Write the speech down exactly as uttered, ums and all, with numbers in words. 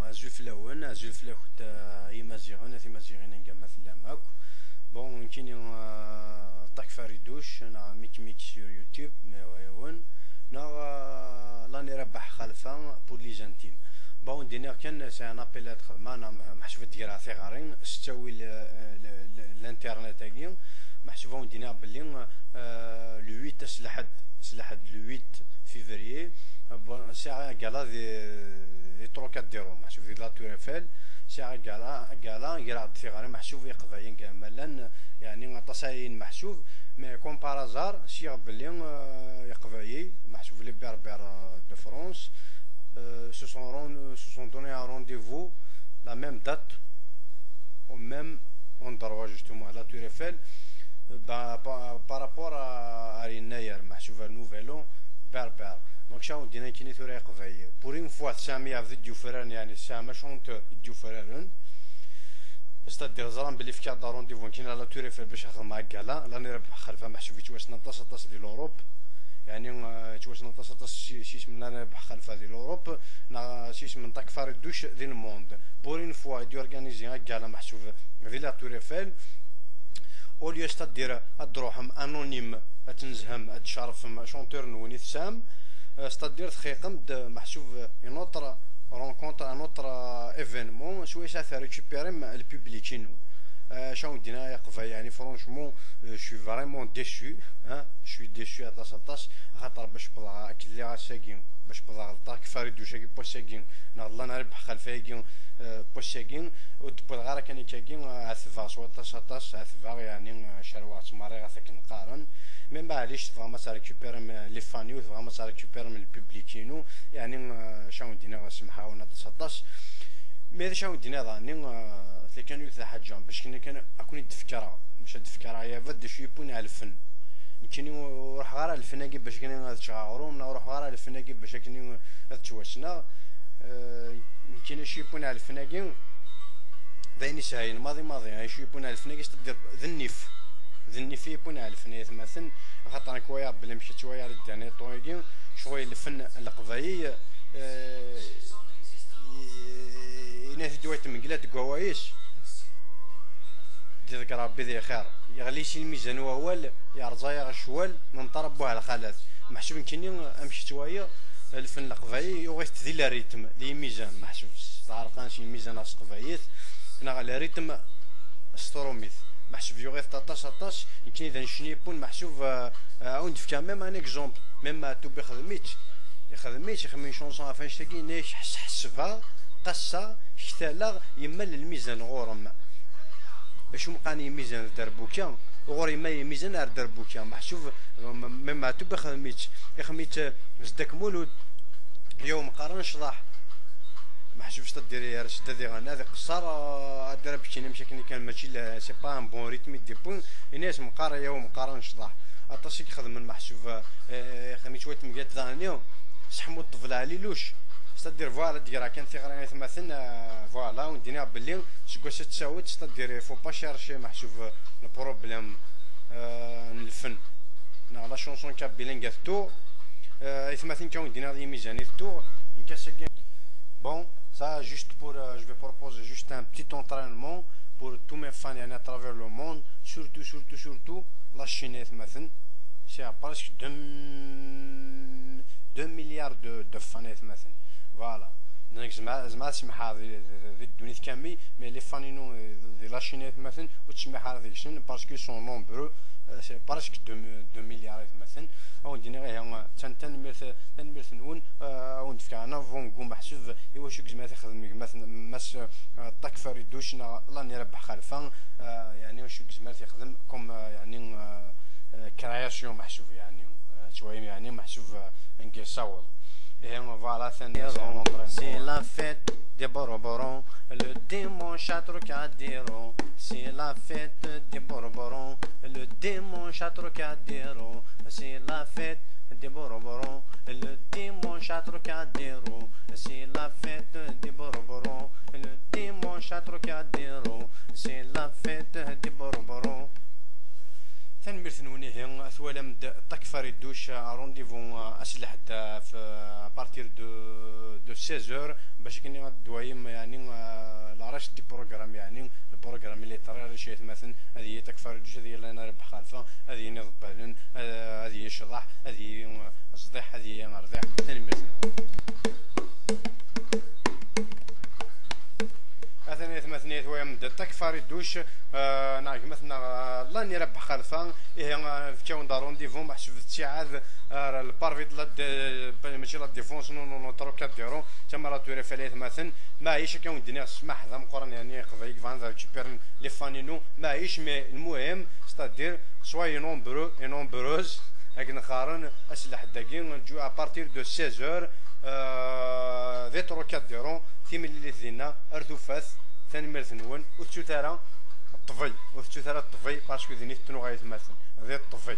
Azul fell-awen, azul fell-akent, eh, Imaziɣen, a Timaziɣin, anga ma tellam akk. Bon, nekkini, eh, Ṭak Fariduc, neɣ Mik Mik sur YouTube, ma yehwa-yawen, neɣ, eh, Lani Rabaḥ Xalfa pour les intimes. Bon, d-iniɣ kan, c'est un appel ad xedmeɣ, neɣ meḥsub ad d-greɣ tiɣri s ttawil, eh, l-, l-, l'internet-agi. Meḥsub ad wen-d-iniɣ belli, eh, le huit s lḥedd, s lḥedd, le huit février, eh, bon, sɛiɣ agala di, di Trocadéro, meḥsub di la Tour Eiffel, sɛiɣ agala, agala, greɣ-d tiɣri, meḥsub Iqbayliyen ma llan, yeɛni aṭas ay meḥsub, mais comme par hasard, sliɣ belli, eh, Iqbayliyen, meḥsub les Berbères, eh, de France, eh, se sont rend-, se sont donné un rendez-vous la même date, au même endroit, justement, à la Tour Eiffel, euh, bah, par, par rapport à, à Yennayer, meḥsub ar Nouvel An berbère. Donc, ça, on dirait qu'il est au Pour une fois, tesɛam iɛebd i d-yufraren, yeɛni tesɛam achanteur i d-yufraren. C'est-à-dire, ẓran belli fkiɣ-d rendez-vous nekkini à la Tour Eiffel bac ad xedmeɣ agala. Lani Rabaḥ Xalfa, meḥsub yettwassen aṭas, aṭas di l'Europe. Yeɛni, eh, yettwassen aṭas, aṭas s, s yisem n Lani Rabaḥ Xalfa di l'Europe, neɣ s yisem n Ṭak Fariduc di le monde. Pour une fois, i d-yorganizi agala meḥsub di la Tour Eiffel. Au lieu, c'est-à-dire, ad d-truḥem anonyme, ad tnezhem, ad d-tcerfem chanteur-nwen i tesɛam, eh, c'est-à-dire, txeyqem-d meḥsub une autre rencontre, un autre, eh, événement, s wayes ad récupérem le public-inu. Eh, acu awen-d-iniɣ a Iqbayliyen, yeɛni, franchement, eh, je suis vraiment déçu, hein, je suis déçu aṭas, aṭas, axaṭer bac wwḍeɣ akken lliɣ ass-agi, bac wwḍeɣ ɣer Ṭak Fariduc-agi n wass-agi, neɣ d Lani Rabaḥ Xalfa-agi, eh, n wass-agi, ur d-wwiḍeɣ ara kan akkagi, eh, ɛetbeɣ s waṭas, aṭas, ɛetbeɣ, yeɛni, eh, cerweɣ, ttmerriɣet akken qqaren. Mais maɛlic, tebɣam ad trécupérem, eh, les fans-iw, tebɣam ad trécupérem le public-inu, yeɛni, eh, acu awen-d-iniɣ, semḥeɣ-awen aṭas, aṭas. Mais d acu awen-d-iniɣ daɣen, eh, tikan ur d taḥaǧa, bac kan, kan ad ken-id-fekreɣ, bac ad d-fekreɣ yabad d acu yewwin ɣer lfen. Nekkini ur ruḥeɣ ara ɣer lfen-agi bac kan ad ččeɣ aɣrum, neɣ ur ruḥeɣ ara ɣer lfen-agi bac akken ad ttwassneɣ. Eh, nekkini acu yewwin ɣer lfen-agi, d ayen isehlen maḍi maḍi, acu yewwin ɣer lfen-agi, c'est-à-dire d nnif. D nnif i yewwin ɣer lfen, ay atmaten, axaṭer nekk walaɣ belli amek i ttwaliɣ les derniers temps-agi, ccɣel lfen n Leqbayel, eh, yenna-t-id Wat Mengellat deg wawal-is, d-iḍegger Rebbi di lxir. Yeɣli si lmizan n wawal, yerẓa-yaɣ ccwal, nenṭer abbuh lxalat. Meḥsub nekkini, amek i ttwaliɣ, lfen n Leqbayel, yuɣ-it di le rythme, di lmizan, meḥsub s tɛerqan s lmizan neɣ s teqbaylit, neɣ le rythme s trumit. Meḥsub yuɣ-it aṭas, aṭas, nekkini d anecni yewwin, meḥsub, eh, eh, ad wen-d-fkeɣ même un exemple, même Maɛtub ixdem-itt, ixdem-itt, ixdem une chanson ɣef annect-agi, yenna-yak ḥes-, ḥesbeɣ, qasseɣ, ktaleɣ, yemmal lmizan ɣur-m. Acu meqqaren yimizan d derbuka, ɣur yemmal yimizan ar derbuka, meḥsub, m-, m-, Maɛtub ixdem-itt, ixdem-itt, eh, Zeddak Mulud, yaw meqqaren ccḍeḥ. Meḥsub, c'est-à-dire, ar sdad iɣenna, ad iqeṣṣer, eh, ad ara bkin amek akken kan, mačči la, c'est pas un bon rythme i d-yewwin, yenna-yas meqqar, yaw meqqaren ccḍeḥ. Aṭas i ixedmen meḥsub, eh, ixdem-itt Wat Mengellat daɣen, seḥmu ṭṭbel ɛliluc. C'est-à-dire, voilà, d-greɣ kan tiɣri aytmaten, eh, voilà, wen-d-iniɣ belli seg wass-a d ttawit, c'est-à-dire, il faut pas chercher meḥsub, eh, le problème, eh, n lfen. Neɣ la chanson kabyle anga tettu, eh, aytmaten kan wen-d-iniɣ d yimizan i tettu, nekk ass-agi. Bon, ça, juste pour, euh, je vais proposer juste un petit entraînement pour tous mes fans, yeɛni, à travers le monde, surtout, surtout, surtout, la Chine, aytmaten. C'est presque deux, deux milliards de, de fans, aytmaten. Voilà. Donc, zeɛma, zeɛma semḥeɣ di, di, di ddunit kamel, mais les fans-inu, euh, di la Chine, aytmaten, ur ttsemmiḥeɣ ara deg-sen, parce qu'ils sont nombreux, euh, c'est presque deux, deux milliards, aytmaten. Ad wen-d-iniɣ, ihi, tan-, tanemmirt, tanemmirt-nwen, euh, ad wen-d-fkeɣ un avant-goût meḥsub i wacu i yezmer ad t-ixdem gma-tneɣ, Mass, euh, Ṭak Fariduc neɣ Lani Rabaḥ Xalfa, euh, yeɛni wacu i yezmer ad t-ixdem comme, euh, yeɛni, euh, euh, création meḥsub, yeɛni, euh, ttwayem, yeɛni meḥsub, euh, anga yessaweḍ. Ihi, voilà, atan, c'est un entraînement. C'est la fête des Bourbons, le dimanche à Trocadéro. C'est la fête des Bourbons, le dimanche à Trocadéro. C'est la fête des Bourbons, le dimanche à Trocadéro. C'est la fête des Bourbons, le dimanche à Trocadéro. C'est la fête des Bourbons. Tanemmirt-nwen, ihi, twalam-d Ṭak Fariduc, rendez-vous, euh, ass n lḥedd, euh, f-, à partir de, de seize heures. Bac akken ad d-twayem, yeɛni, eh, la reste du programme, yeɛni, le programme militaire, ar aytmaten, ad yili Takfariduc, ad yili Lana Rabaḥ Xalfa, ad yili iḍebbalen, ad, ad yili ccḍeḥ, ad yili, eh, ẓḍiḥ, ad yili rrdiḥ. Tanemmirt-nwen. Atan aytmaten, aytwayem d Takfariduc, eh, neɣ gma-tneɣ, eh, Lana Rabaḥ Xalfa, ihi, eh, fkawen-d rendez-vous, meḥsub d ttiɛad, eh, le parvis de la dé-, mačči la défense, non, non, non, Trocadéro, tama la Tour Eiffel, aytmaten. Maɛic, akka wen-d-nniɣ ssmaḥ d ameqqran, yeɛni iqbayel bɣan ad récupéren les fans-inu. Maɛic, mais lmuhim, c'est-à-dire, soyez nombreux et nombreuses, akken qqaren, ass n lḥedd-agi, à partir de seize heures, euh, di Trocadéro, timlilit dinna, ar tufat, tanemmirt-nwen, ur tettut ara ṭṭbel, ur tettut ara ṭṭbel, parce que din i tettnuɣ aytmaten, di ṭṭbel.